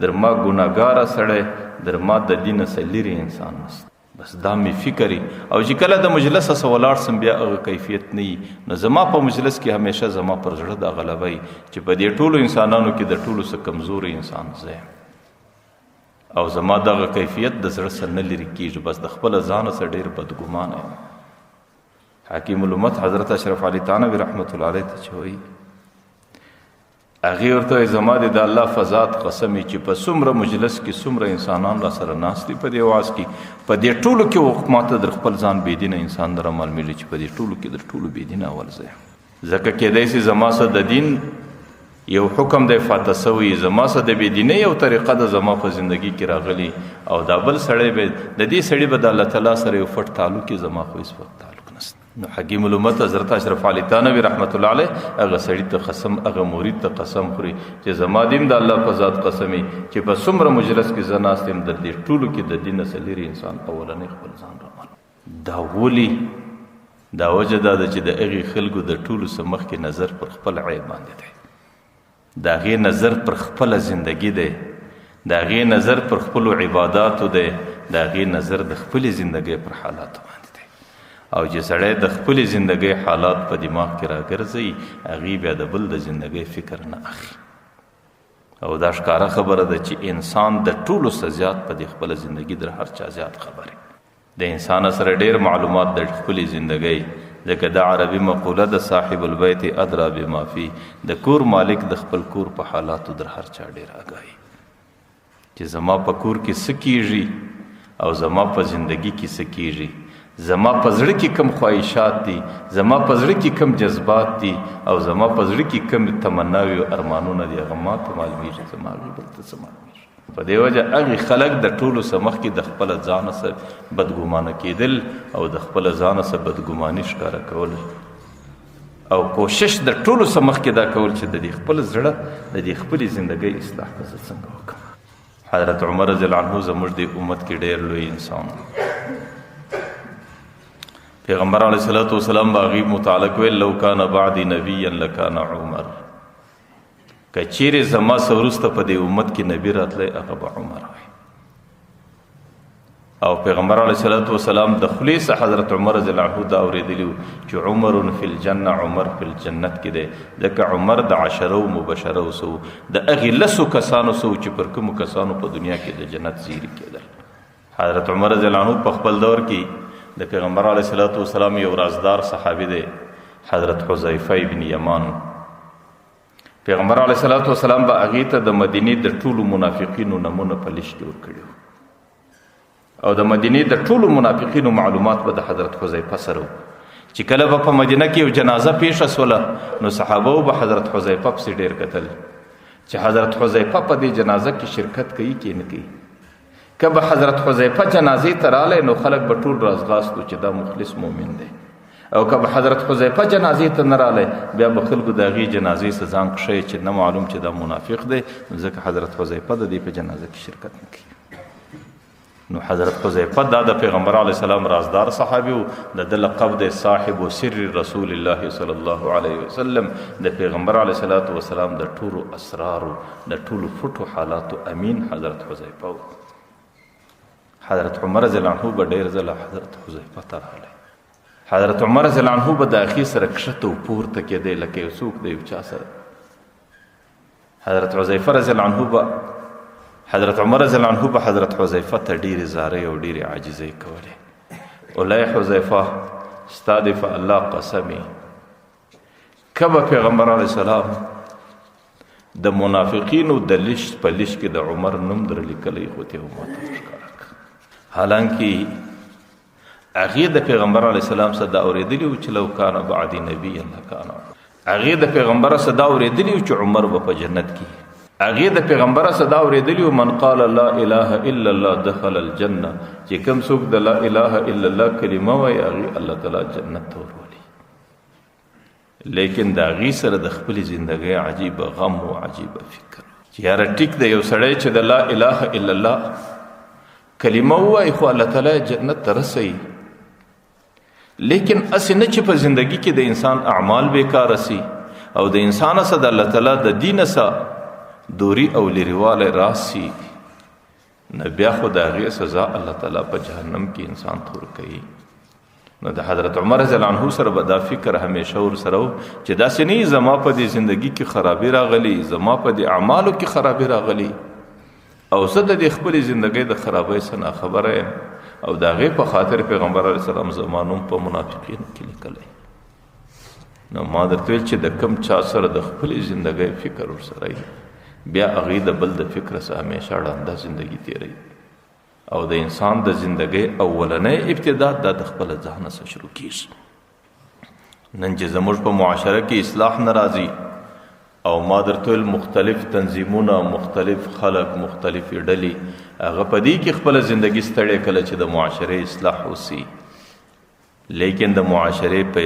در ما ګناهګاره سړی، در ما د دینه څخه لیرې انسان نشته. بس دا مې فکر وي. او چې کله د مجلس څخه ولاړ سم بیا هغه کیفیت نه وي. نو زما په مجلس کې همیشه زما پر زړه دا غلبه وي چې په دې ټولو انسانانو کې د ټولو څخه کمزوری انسان زه یم، او زما دغه کیفیت د زړه څخه نه لیرې کېږي. بس د خپله ځانه څخه ډېر بدګمانه یم. حکیم الامت حضرت اشرف علي تانوي رحمت الله علیه ته چې وایي، هغې ورته وایي زما دې د الله فضات قسم وي چې په څومره مجلس کې څومره انسانان را سره ناست دي په دې وعظ کې، په دې ټولو کې ما ته در خپل ځان بې دینه انسان در معلومېږي چې په دې ټولو کې در ټولو بې دینه اول زه یم. ځکه کېدای شي زما سره د دین یو حکم دی فاته سوی، زما سره د بې دینۍ یو طریقه ده زما په زندګي کې راغلي، او دا بل سړی به د دې سړي به د الله تعالی سره یو فټ تعلق یې، زما خو هېڅ وخت تعلق نشته. نو حکیم الامت حضرت اشرف علي تانوي رحمت الله علیه هغه سړي ته قسم، هغه مرید ته قسم خوري چې زما دیم د الله په ذات قسم وي چې په څومره مجلس کې زه ناست یم، در دې ټولو کې د دین څخه لیرې انسان اولنی خپل ځان رامعلوم. دا ولې؟ دا وجه دا ده چې د هغې خلکو د ټولو څخه مخکې نظر پر خپل عیب باندې دی، د هغې نظر پر خپله زندګي دی، د هغې نظر پر خپلو عباداتو دی، د هغې نظر د خپلې زندګۍ پر حالاتو باندې دی. او چې سړی د خپلې زندګۍ حالات په دماغ کې راګرځوي، هغې بیا د بل د زندګۍ فکر نه اخلي. او دا ښکاره خبره ده چې انسان د ټولو څخه زیات په دې خپله زندګي در هر چا زیات خبرې د انسان سره ډیر معلومات د خپلې زندګۍ، ځکه دا عربي مقوله ده صاحب البیت ادرا بما فی، د کور مالک د خپل کور په حالاتو در هر چا ډیر آګاهي چې زما په کور کې څه کیږي او زما په زندګي کې څه کیږي، زما په زړه کې کوم خواهشات دي، زما په زړه کې کوم جذبات دي، او زما په زړه کې کوم تمناوي او ارمانونه دي، هغه ما ته معلومیږي، زما بل ته څه معلومیږي. په دې وجه هغې خلک د ټولو څخه مخکې د خپله ځانه څخه بدګمانه کېدل او د خپله ځانه څخه بدګماني ښکاره کول او کوشش د ټولو څخه مخکې دا کول چې د دې خپل زړه د دې خپلې زندګۍ اصلاح به زه څنګه وکړم. حضرت عمر رضی الله عنه زموږ د امت کې ډېر لوی انسان و. پیغمبر علیه الصلاة والسلام به هغې متعلق ویل لو کان بعدي نبیا لکان عمر، که چیرې زما څخه وروسته په دې امت کې نبی راتلی هغه به عمر وي. او پیغمبر علیه الصلاة والسلام د خولې څخه حضرت عمر رضی الله عنه دا اورېدلي وو چې عمر فی الجنه، عمر فی الجنت کې دی، ځکه عمر د عشرو مبشرو څخه و، د هغې لسو کسانو څخه و چې پر کومو کسانو په دنیا کې د جنت زیري کېدل. حضرت عمر رضی الله عنه په خپل دور کې د پیغمبر علیه الصلاة والسلام یو رازدار صحابي دی، حضرت حذیفه ابن یمان. پیغمبر علیه الصلاة والسلام به هغې ته د مدینې د ټولو منافقینو نمونه په لیست کې ورکړي وو او د مدینې د ټولو منافقینو معلومات به د حضرت حذیفه سره وو چې کله به په مدینه کې یو جنازه پیښه سوله نو صحابه به حضرت حذیفه پسې ډېر کتل چې حضرت حذیفه په دې جنازه کې شرکت کوي کې نه کوي. که به حضرت حذیفه جنازې ته رالی نو خلک به ټول رازغاستو چې دا مخلص مؤمن دی، او که به حضرت حذیفه جنازې ته نه رالی بیا به خلکو د هغې جنازې څخه ځان کښی چې نه معلوم چې دا منافق دی، ځکه حضرت حذیفه د دې په جنازه کې شرکت نه کوي. نو حضرت حذیفه دا د پیغمبر علیه السلام رازدار صحابي و، د ده لقب دی صاحب سر رسول الله صلی الله علیه وسلم، د پیغمبر علیه الصلاة والسلام د ټولو اسرارو د ټولو پټو حالاتو امین حضرت حذیفه و. حضرت عمر رضی الله عنه به ډېر ځله حضرت حذیفه ته راغلی. حضرت عمر رضی الله عنه به د هغې سره کښته او پورته کېدی لکه یو څوک د یو چا سره. حضرت حذیفه رضی الله عنه به حضرت عمر رضی الله عنه به حضرت حذیفه ته ډېرې زارۍ او ډېرې عاجزۍ کولې. اولای حذیفه ستا دې په الله قسمې که به پیغمبر علیه السلام د منافقینو د لیست په لیست کې د عمر نوم در لیکلی خو ته ماته ښکاره کړه. حالانکه هغې د پیغمبر علیه السلام څخه دا اورېدلي وو چې لو کان بعدي نبیا لکان عمر. هغې د پیغمبر څخه دا اورېدلي وو چې عمر به په جنت کې. هغې د پیغمبر څخه دا اورېدلي وو من قال لا اله الا الله دخل الجنه، چې کوم څوک د لا اله الا الله کلمه وایي هغې الله تعالی جنت ته ورولي. لیکن د هغې سره د خپلې زندګۍ عجیبه غم او عجیبه فکر چې یاره ټیک دی یو سړی چې د لا اله الا الله کلمه ووایي خو الله تعالی جنت ته رسوي، لیکن هسې نه چې په زندګي کې د انسان اعمال بیکاره سي او د انسان سره د الله تعالی د دین سره دوری او لرېوالی راسي، نو بیا خو د هغې سزا الله تعالی په جهنم کې انسان ته ورکوي. نو د حضرت عمر رضی الله عنه سره به دا فکر همیشه ورسره و چې داسې نه زما په دې زندګي کې خرابي راغلي، زما په دې اعمالو کې خرابي راغلي او زه د دې خپلې زندګۍ د خرابۍ څخه ناخبره یم او د هغې په خاطر پیغمبر علیه السلام زما نوم په منافقینو کې لیکلی. نو ما درته ویل چې د کم چا سره د خپلې زندګۍ فکر ورسره وي بیا هغې د بل د فکر څخه همیشه ړنده زندګي تېروي. او د انسان د زندګۍ اولنۍ ابتدا دا د خپله ځانه څخه شروع کېږي. نن چې زموږ په معاشره کې اصلاح نه راځي او ما درته ویل مختلف تنظیمونه، مختلف خلک، مختلفې ډلې هغه په دې کې خپله زندګي ستړې کله چې د معاشرې اصلاح وسي، لیکن د معاشرې په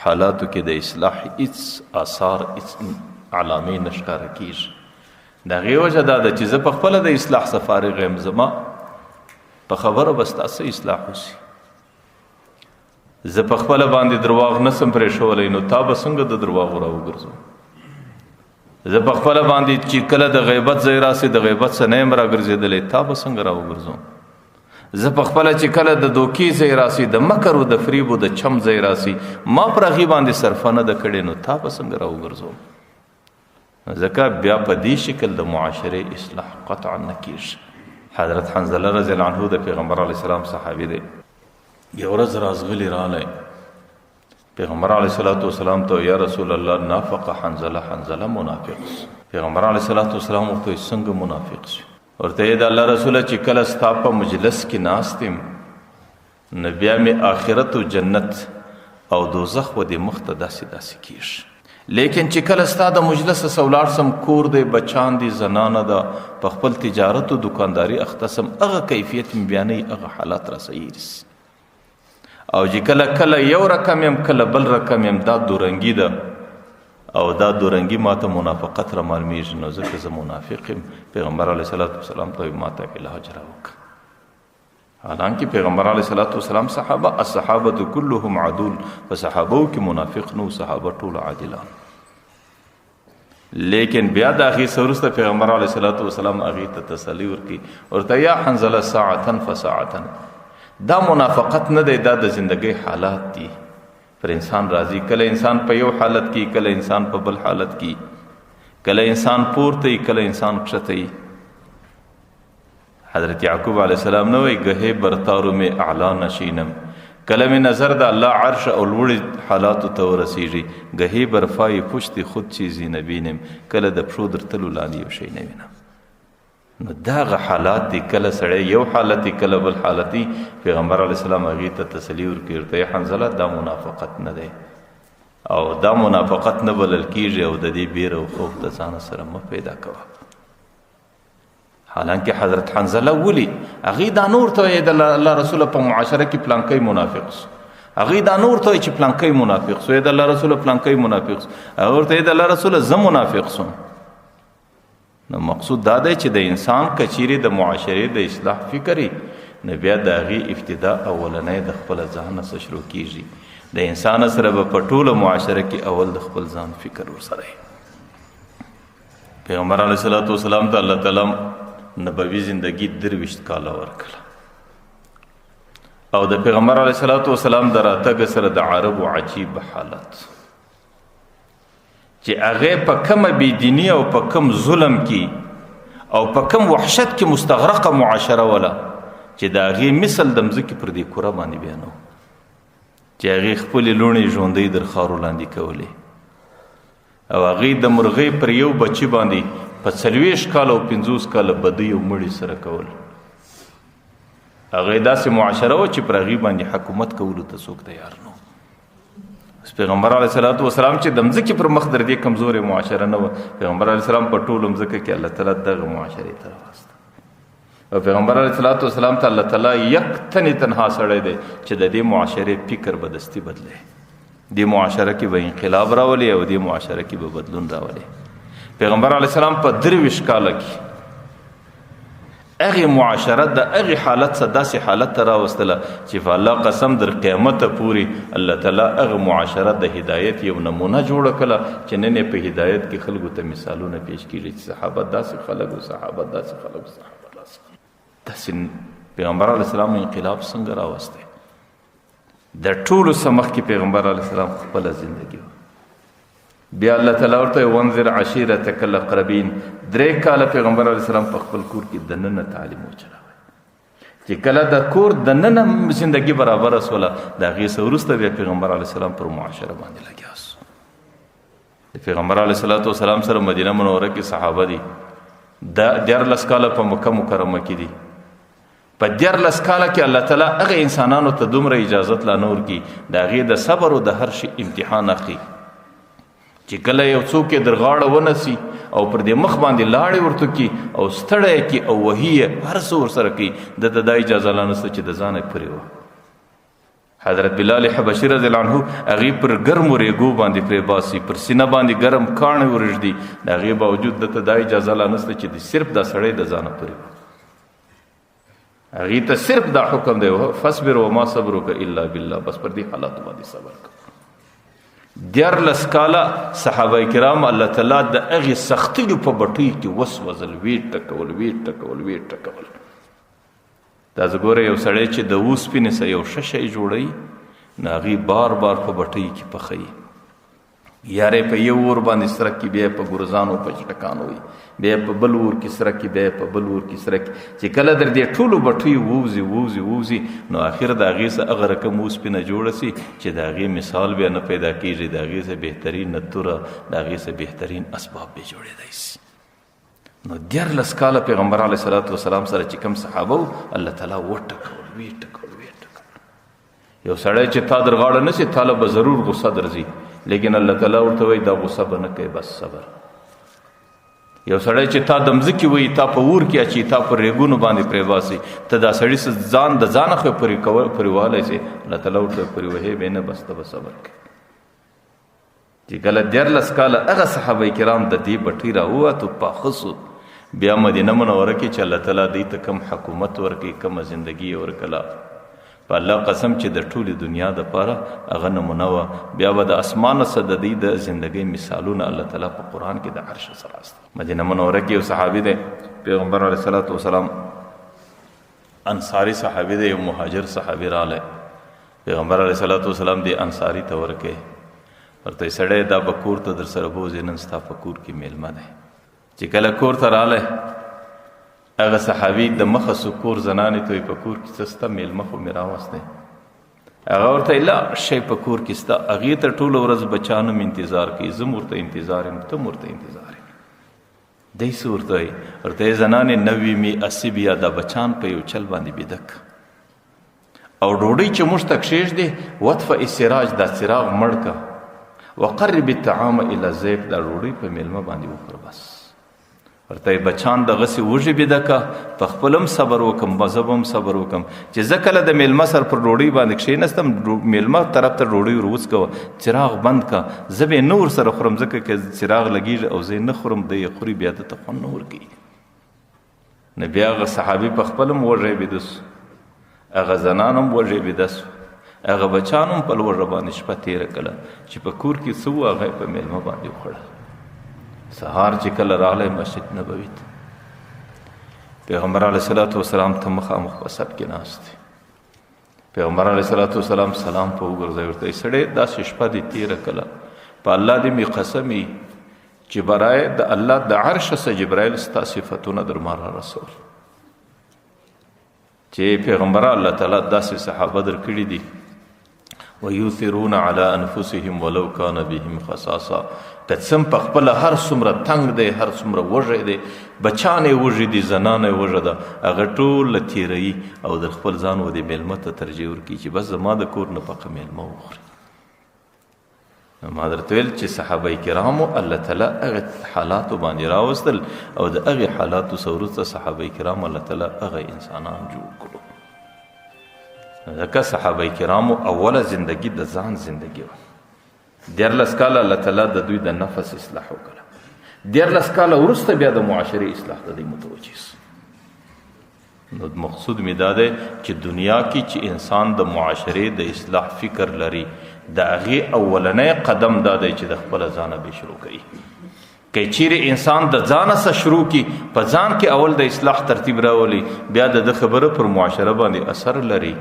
حالاتو کې د اصلاح هیڅ آثار، هیڅ علامې نه ښکاره کېږي. د هغې وجه دا ده چې زه په خپله د اصلاح څخه فارغ یم، زما په خبره به ستاسو اصلاح وسي. زه په خپله باندې درواغ نه سم پرېښولی نو تا به څنګه د درواغو راوګرځوم؟ زه په خپله باندې چې کله د غیبت ځای راسي د غیبت څخه نه یم راګرځېدلی، تا به څنګه راوګرځوم؟ زه په خپله چې کله د دوکې ځای راسي، د مکر او د فریب او د چم ځای راسي، ما پر هغې باندې صرفه نه ده کړې نو تا به څنګه راوګرځوم؟ ځکه بیا په دې شکل د معاشرې اصلاح قطعا نه کیږي. حضرت حنظله رضی الله عنه د پیغمبر علیه السلام صحابي دی. یو ورځ رازغلی راغلی پیغمبر علیه الصلاة والسلام ته، یا رسول الله نافق حنظله، حنظله منافق سو. پیغمبر علیه الصلاة والسلام ورته څنګه منافق سو؟ ورته یې د الله رسوله چې کله ستا په مجلس کې ناست یم نو بیا مې آخرت او جنت او دوزخ و دې مخ ته داسې داسې کېږي، لیکن چې کله ستا د مجلس څخه ولاړ سم، کور دی، بچان دي، زنانه ده، په خپل تجارت او دکانداري اخته سم، هغه کیفیت مې بیا نه وي، هغه حالات راسره هېر سي. او چې کله کله یو رقم یم کله بل رقم یم، دا دورنګي ده او دا دورنګي ماته منافقت را معلومیږي، نو ځکه زه منافق یم. پیغمبر علیه الصلاة والسلام ته ماته علاج راوکړه. حالانکه پیغمبر علیه الصلاة والسلام صحابه، الصحابه كلهم عدول، په صحابو کې منافق نو، صحابه ټول عادلان. لیکن بیا د هغې څخه وروسته پیغمبر علیه الصلاة والسلام هغې ته تسلي ورکړي، ورته یا حنظله ساعتا فساعتا، دا منافقت نه دی، دا د زندګۍ حالات دي، پر انسان راځي. کله انسان په یو حالت کې، کله انسان په بل حالت کې، کله انسان پورته وي، کله انسان کښته وي. حضرت یعقوب علیه السلام نه وایي ګهې برتارو مې اعلی نشینم، کله مې نظر د الله عرش او لوړې حالاتو ته ورسیږي، ګهې برفای پشت خود چیزی نه بینم، کله د پښو در تلو لاندې یو شی نه وینم. نو دغه حالات دي، کله سړی یو حالت دی، کله بل حالت دی. پیغمبر علیه السلام هغې ته تسلي ورکړي، ورته یې حنظله دا منافقت نه دی او دا منافقت نه بلل کیږي، او د دې بیره او خوف د ځانه سره مه پیدا کوه. حالانکه حضرت حنظله ولي هغې دا نور ته وایي د الله رسوله په معاشره کې پلانکی منافق سو، هغې دا نور ته وایي چې پلانکی منافق سو، د الله رسوله پلانکی منافق سو، هغه ورته د الله رسوله زه منافق سوم. نو مقصود دا دی چې د انسان کچیرې د معاشرې د اصلاح فکر وي، نو بیا د هغې ابتدا اولنی د خپل ځان څخه شروع کیږي. د انسان سره به په ټوله معاشره کې اول د خپل ځان فکر ورسره وي. پیغمبر علیه الصلاة والسلام ته الله تعالی نبوي زندگی 23 کاله ورکړه، او د پیغمبر علیه الصلاة والسلام د راتګ سره د عربو عجیب حالت چې هغه په کومه بېدیني او په کوم ظلم کې او په کوم وحشت کې مستغرقه معاشره وله چې د هغې مثل د مځکې پر دې کره باندې بیا نه و، چې هغې خپلې لوڼې ژوندۍ در خاورو لاندې کولې، او هغې د مرغۍ پر یو بچي باندې په 40 کاله او 50 کاله بدۍ او مړي سره کول. هغې داسې معاشره وه چې پر هغې باندې حکومت کولو ته څوک تیار نه و. اوس پیغمبر علیه الصلاة والسلام چې د مځکې پر مخ در دې کمزورې معاشره نه وه، پیغمبر علیه السلام په ټولو مځکه کې الله تعالی دغه معاشرې ته راوسته. او پیغمبر علیه الصلاة والسلام ته الله تعالی یک تن تنها سړی دی چې د دې معاشرې فکر به دستي بدلی، دې معاشره کې به انقلاب راولي او دې معاشره کې به بدلون راولي. پیغمبر علیه السلام په 23 کاله کې هغې معاشره د هغې حالت څخه داسې حالت ته راوستله چې په الله قسم در قیامته پورې الله تعالی هغه معاشره د هدایت یو نمونه جوړه کړه چې نن یې په هدایت کې خلکو ته مثالونه پیش کیږي چې صحابه داسې خلک و، صحابه داسې خلک و، صحابه داسې خلک. داسې پیغمبر علیه السلام انقلاب څنګه راوستی؟ د ټولو څخه مخکې پیغمبر علیه السلام خپله زندګي وه. بیا الله تعالی ورته وانذر عشیرتک الاقربین، 3 کاله پیغمبر علیه السلام په خپل کور کې دننه تعلیم وچلاوه چې کله د کور دننه زندګي برابره سوله، د هغې څخه وروسته بیا پیغمبر علیه السلام پر معاشره باندې لګیا سو. د پیغمبر علیه الصلاة والسلام سره مدینه منوره کې صحابه دي، د 13 کاله په مکه مکرمه کې دي. په 13 کاله کې الله تعالی هغه انسانانو ته دومره اجازت لا نور کی، د هغې د صبر او د هر شي امتحان اخلي چې کله یو څوک یې در غاړه ونسي او پر دې مخ باندې لاړې ورته کړي او ستړی یې کړي او وهي یې، هر څه ورسره کوي، ده ته دا اجازه لا نشته چې د ځانه پرې وه. حضرت بلال حبشي رضی الله عنه هغې پر ګرمو ریګو باندې پرې باسي، پر سینه باندې ګرم کاڼي ورږدي، د هغې باوجود ده ته دا اجازه لا نشته چې د صرف دا سړی د ځانه پرې وه. هغې ته صرف دا حکم دی، فاصبر وما صبرک الا بالله، بس پر دې حالاتو باندې صبر کوه. 13 کاله صحابه کرام الله تعالی د هغې سختیو په بټۍ کې وسوځل، ویې ټکول، ویې ټکول، ویې ټکول. تاسو ګورئ یو سړی چې د اوسپنې څخه یو ښه شی جوړوي، نو هغې بار بار په بټۍ کې پخوي. یاره په یو ور باندې سره کې بیا په ګرزانو په چټکانو وي، بیا په بل ور کې سره کې، بیا په بل ور کې سره کې، چې کله در دې ټولو بټۍ ووځي ووځي ووځي، نو اخر د هغې څخه هغه رقم اوسپنه جوړه سي چې د هغې مثال بیا نه پیدا کېږي، د هغې څخه بهترین توره، د هغې څخه بهترین اسباب به جوړېدای سي. نو 13 کاله پیغمبر علیه الصلاة والسلام سره چې کوم صحابه وو، الله تعالی وټکول ویې ټکول ویې ټکول. یو سړی چې تا در غاړه نه سي، تاله به ضرور غصه درځي، لیکن الله تعالی ورته وایي دا غصه به نه کوې، بس صبر. یو سړی چې تا د مځکې وایي، تا په اور کې اچي، تا په ریګونو باندې پرې باسي، ته دا سړي څه ځان د ځانه خو پرې پرې والی سي، الله تعالی ورته پرې وهې به نه، بس ته به صبر کوې. چې کله 13 کاله هغه صحابه کرام د دې بټۍ راووتو پاخه سو، بیا مدینه منوره کې چې الله تعالی دوی ته کوم حکومت ورکړي، کومه زندګي یې ورکړه، په الله قسم چې د ټولې دنیا دپاره هغه نمونه وه. بیا به د اسمان څخه د دوی د زندګۍ مثالونه الله تعالی په قرآن کې د عرش سره راوستل. مدینه منوره کې یو صحابي دی، پیغمبر علیه الصلاة والسلام انصاري صحابي دی، یو مهاجر صحابي راغلی، پیغمبر علیه الصلاة والسلام دی انصاري ته ورکړي، ورته یې سړی دا به کور ته در سره بوځې، نن ستا په کور کې میلمه دی. چې کله کور ته راغلی، هغه صحابي د مخه سو کور زنانې ته وایي په کور کې څه سته، میلمه خو مې راوستی. هغه ورته وایي لا شی په کور کې سته، هغې ته ټوله ورځ بچانو مې انتظار کوي، زه هم ورته انتظار یم، ته هم ورته انتظار یم. دی څه ورته وایي؟ ورته یې زنانې نوي مې اسي بیا دا بچان په یو چل باندې بیده که، او ډوډۍ چې موږ ته کښېږدې، وطفئ السراج، دا څراغ مړ که، وقرب الطعام الی الضیف، دا ډوډۍ په میلمه باندې وخوره. بس ورته یې بچان دغسې وږي بیده که، په خپل هم صبر وکم، زه به هم صبر وکم، چې زه کله د میلمه سره پر ډوډۍ باندې کښېنستم، میلمه طرف ته ډوډۍ ور وڅکوه، څراغ بند که، زه به یې نه ورسره خورم، ځکه که څراغ لګېږي او زه یې نه خورم، دی یې خوري، بیا ده ته خوند نه ورکوي. نو بیا هغه صحابي په خپل هم وږی بیده سو، هغه زنان هم وږی بیده سو، هغه بچان هم په لوږه باندې شپه تېره کړه، چې په کور کې څه وو هغه یې په میلمه باندې وخوړل. سهار چې کله راغلی مسجد نبوي ته، پیغمبر علیه الصلاة والسلام ته مخامخ په صف کې ناست دی. پیغمبر علیه الصلاة والسلام سلام په وګرځوي، ورته یې سړی داسې شپه دې تېره کړه، په الله دې مې قسم وي چې برای د الله د عرش څخه جبرائیل ستا صفتونه در ما را رسول، چې پیغمبر الله تعالی داسې صحابه در کړي دي، ویؤثرون علی انفسهم ولو کان بهم خصاصه، که څه په خپله هر څومره تنګ دی، هر څومره وږی دی، بچان یې وږي دي، زنانه یې وږه ده، هغه ټول له تېروي او د خپل ځان و دې مېلمه ته ترجیح ورکوي چې بس زما د کور نفقه مېلمه وخوري. ما درته ویل چې صحابه کرامو الله تعالی هغه حالاتو باندې راوستل، او د هغې حالاتو څخه وروسته صحابه کرامو الله تعالی هغه انسانان جوړ کړو. ځکه صحابه کرامو اوله زندگی د ځان زندگی وه. 13 کاله الله تعالی د دوی د نفس اصلاح وکړه، 13 کاله وروسته بیا د معاشرې اصلاح ته دوی متوجه سو. نو مقصود می دا دی چې دنیا کې چې انسان د معاشرې د اصلاح فکر لري، د هغې اولنی قدم دا دی چې د خپله ځانه به شروع کوي. که چیرې انسان د ځانه څخه شروع کړي، په ځان کې اول د اصلاح ترتیب راولي، بیا د ده خبره پر معاشره باندې اثر لري.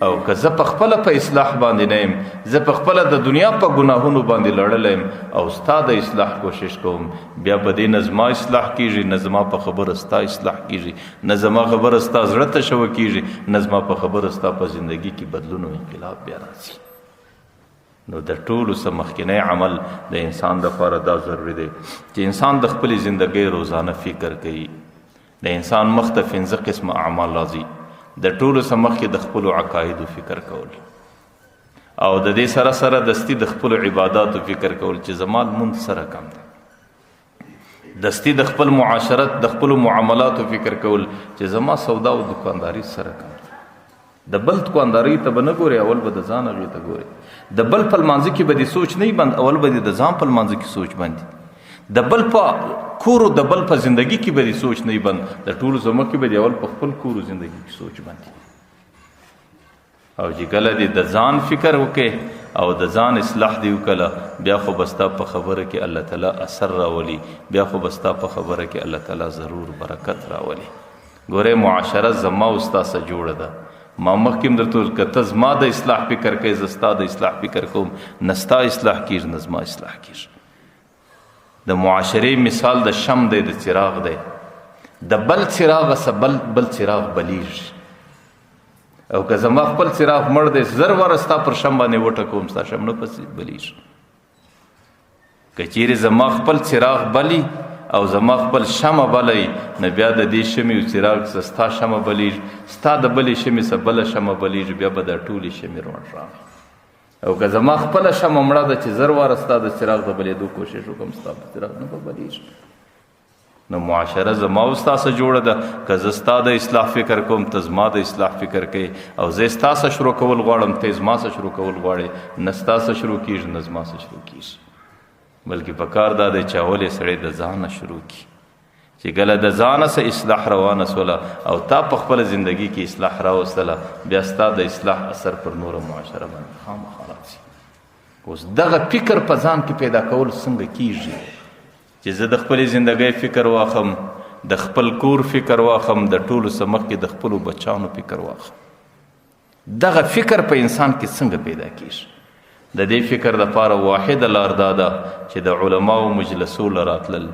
او که زه په خپله په اصلاح باندې نه یم، زه په خپله د دنیا په ګناهونو باندې لړلی یم او ستا د اصلاح کوشش کوم، بیا په دې نه زما اصلاح کیږي، نه زما په خبره ستا اصلاح کیږي، نه زما خبره ستا زړه ته شوه کیږي، نه زما په خبره ستا په زندگی کې بدلون او انقلاب بیا راځي. نو د ټولو څخه مخکینی عمل د انسان دپاره دا ضروري دی چې انسان د خپلې زندګۍ روزانه فکر کوي. د انسان مخ ته 5 قسمه اعمال راځي. د ټولو څخه مخکې د خپلو عقایدو فکر کول، او د دې سره سره دستي د خپلو عباداتو فکر کول چې زما لمونځ سره کم دی، دستي د خپل معاشرت د خپلو معاملاتو فکر کول چې زما سودا او دکانداري سره کم دی. د بل دکانداري ته به نه ګورې، اول به د ځان هغې ته ګورې. د بل په لمانځه کې به دې سوچ نه بند، اول به دې د ځان په لمانځه کې سوچ بند. د بل په کور او د بل په زندگی کې به دې سوچ نه بند، د ټولو زموږ کې به دې اول په خپل کور او زندگی کې سوچ بند. او چې کله دې د ځان فکر وکې او د ځان اصلاح دې وکړه، بیا خو به ستا په خبره کې الله تعالی اثر راولي، بیا خو به ستا په خبره کې الله تعالی ضرور برکت راولي. ګورې معاشره زما او ستا سره جوړه ده، ما مخکې هم درته وویل، که ته زما د اصلاح فکر کوې، زه ستا د اصلاح فکر کوم، نه ستا اصلاح کېږي نه زما اصلاح کېږي. د معاشرې مثال د شم دی، د څراغ دی، د بل څراغ څخه بل څراغ بلیږي. او که زما خپل څراغ مړ دی، زر واره ستا پر شم باندې وټکوم، ستا شم نه پسې بلیږي. که چیرې زما خپل څراغ بلی او زما خپل شمع بلی، نو بیا د دې شمې او څراغ څخه ستا شمع بلیږي، ستا د بلې شمې څخه بله شمع بلیږي، بیا به دا ټولې شمې روښانه. او که زما خپله شمع مړه ده چې زر واره ستا د څراغ د بلېدو کوشش وکړم، ستا په څراغ نه به بلیږي. نو معاشره زما او ستا سره جوړه ده. که زه ستا د اصلاح فکر کوم، ته زما د اصلاح فکر کوې، او زه ستا سره شروع کول غواړم، ته زما سره شروع کول غواړې، نه ستا سره شروع کېږي نه زما سره شروع کېږي. بلکې په کار دا دی چې اول یې سړی د ځانه شروع کړي، چې کله د ځانه څه اصلاح روانه سوله او تا په خپله زندګي کې اصلاح راوستله، بیا ستا د اصلاح اثر پر نوره معاشره باندې خامخا راځي. اوس دغه فکر په ځان کې پیدا کول څنګه کیږي؟ چې زه د خپلې زندګۍ فکر واخم، د خپل کور فکر واخم، د ټولو څه مخکې د خپلو بچانو فکر واخم. دغه فکر په انسان کې څنګه پیدا کیږي؟ د دې فکر دپاره واحده لار دا ده چې د علماو مجلسو له راتلل،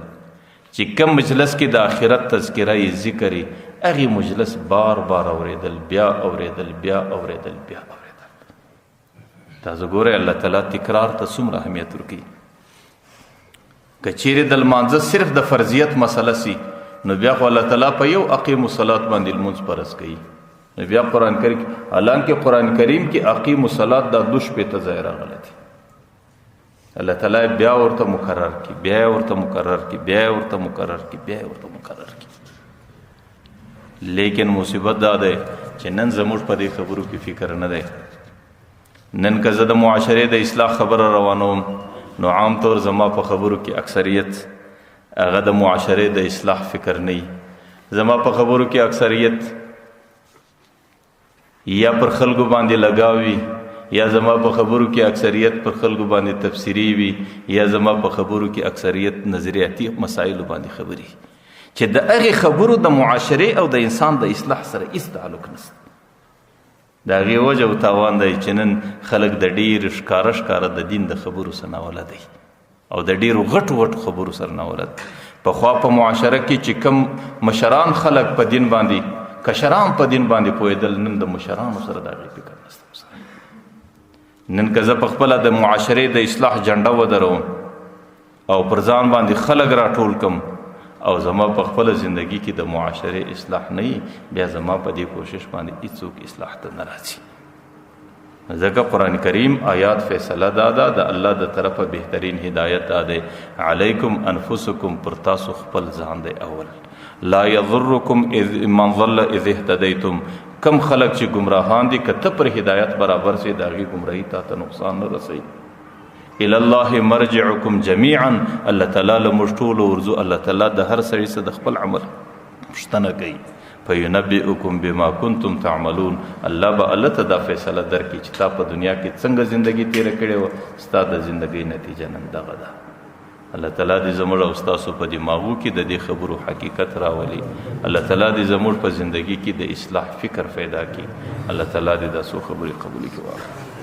چې کوم مجلس کې د آخرت تذکره یې ذکر یې، هغې مجلس بار بار اورېدل، بیا اورېدل، بیا اورېدل، بیا اورېدل. تاسو ګورئ الله تعالی تکرار ته څومره اهمیت ورکوي. که چیرې د لمانځه صرف د فرضیت مسله سي، نو بیا خو الله تعالی په یو اقیم الصلات باندې لمونځ فرض کوي. نو بیا قرآن کریم، حالانکه قرآن کریم کې اقیم الصلات دا 62 ځای راغلی دی. الله تعالی بیا ورته مکرر کی، بیا ورته مکرر کی، بیا ورته مکرر کی، بیا ورته مکرر کی. لیکن مصیبت دا دی چې نن زموږ په دې خبرو کې فکر نه دی. نن که زه د معاشرې د اصلاح خبره روانوم، نو عام طور زما په خبرو کې اکثریت هغه د معاشرې د اصلاح فکر نه وي. زما په خبرو کې اکثریت یا پر خلکو باندې لګاوي، یا زما په خبرو کې اکثریت پر خلکو باندې تفسیری وي، یا زما په خبرو کې اکثریت نظریاتي مسایلو باندې خبرې، چې د هغې خبرو د معاشرې او د انسان د اصلاح سره هیڅ تعلق نشته. د هغې وجه او تاوان دی چې نن خلک د ډېر ښکاره ښکاره د دین د خبرو سره ناولد دی او د ډېرو غټو غټو خبرو سره ناولد. پخوا په معاشره کې چې کم مشران خلک په دین باندې، کشران په دین باندې پوهېدل، نن د مشرانو سره د هغې فکر نشته. نن که زه په خپله د معاشرې د اصلاح جنډه ودروم او پر ځان باندې خلک راټول کم او زما په خپله زندگی کې د معاشرې اصلاح نه وي، بیا زما په دې کوشش باندې هیڅوک اصلاح ته نه راځي. ځکه قرآن کریم آیات فیصله دا ده، د الله د طرفه بهترین هدایت دا دی، علیکم انفسکم، پر تاسو خپل ځان دی اول. لا یضرکم اذ من ضل اذ اهتدیتم، کم خلک چې ګمراهان دي، که ته پر هدایت برابر سي، د هغې ګمراهي تا ته نقصان نه رسوي. الی الله مرجعکم جمیعا، الله تعالی له موږ ټولو ورځو، الله تعالی د هر سړي څخه د خپل عمل پوښتنه کوي. فینبئکم بما کنتم تعملون، الله به الله ته دا فیصله درکړي چې تا په دنیا کې څنګه زندگی تیره کړې وه، ستا د زندګۍ نتیجه نن دغه ده. الله تعالی دې زموږ او ستاسو په دماغو کې د دې خبرو حقیقت راولي. الله تعالی دې زموږ په زندگی کې د اصلاح فکر پیدا کړي. الله تعالی دې دا څو خبرې قبولې کړي.